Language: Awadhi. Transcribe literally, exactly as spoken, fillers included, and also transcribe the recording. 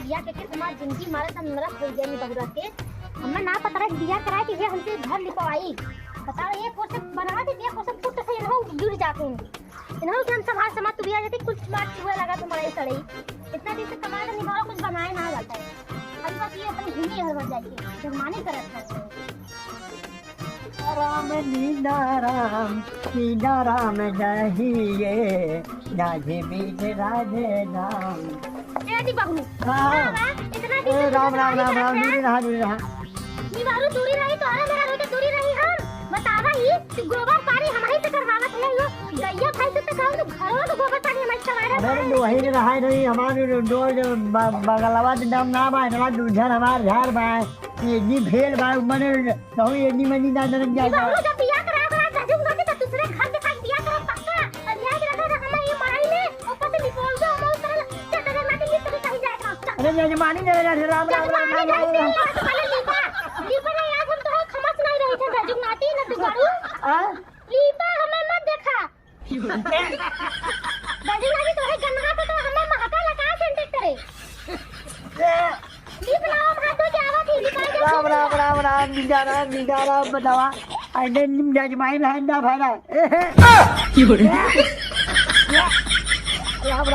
बिया के, के हमार जिंदगी मारे त नरक होइ जाई बहुरा के। हमें ना पता रहे बिया कराए के ये हमसे घर लिपवाई। बताओ, एक ओर से बनावा दे, एक ओर से फुट से इनहो जुड़ जाते हैं। इनहो के हम संभाल समाज तू बिया जाती, कुल मार चुहे लगा तुम्हारे सड़ई। इतना दिन से कमाए तो निभाओ, कुछ बनाए ना जाता है। अभी बस ये अपन घूमी हर बार जाके, जगमानी करत है। राम लीला राम, लीला राम जाहिए, राधे बीज राधे राम। ए दी बहू, हाँ। का बा? इतना दिन ए, से राम, तुझे राम, राम, राम, राम, दूरी रहा, दूरी रहा। निवारू दूरी रही, तोहरा मेरा रोज दूरी रही हम। बतावा ही, तू गोबर पानी हमही से करवावत है यो। गैया भैंस से तो कहूँ, तू घरों तो गोबर पानी हमही से करवा रहा अरे, है। वही रहा नहीं, हमारे डोर जो ब-, बगलवा के नाम ना बा, इतना दूर हमार घर बा। ये जी भेल बा, मने कहूँ ये जी मनी ना नरक जाए। निवारू जब बिया करा, करा, जजुक नदी तो दूसरे घर के साथ बिया करा पक्का। और बिया के रखा था हमारे ये मड़ई में, ऊपर से निपोल दो, हम उस तरह चल, चल, चल, माटी लिप के कहीं जाए काम, चल। अरे, जजमानी नहीं रहे, राम, राम, राम, राम, राम, राम। पहले लीपा, लीपा नहीं, आज हम तो खमस नहीं रही थे, जजुक नाटी न तू करू। हाँ? लीपा हमें मत देखा। जजुक नाटी तोहे गन्ना को तो हमें महका लगा सेंटेड करे। लीप ना हम हाथ धो के आवत ही, लीपा के राम, राम, राम, राम, निजा राम, निजा राम, बतावा। अरे, निम जजमाई बहन ना भरा। राम, राम।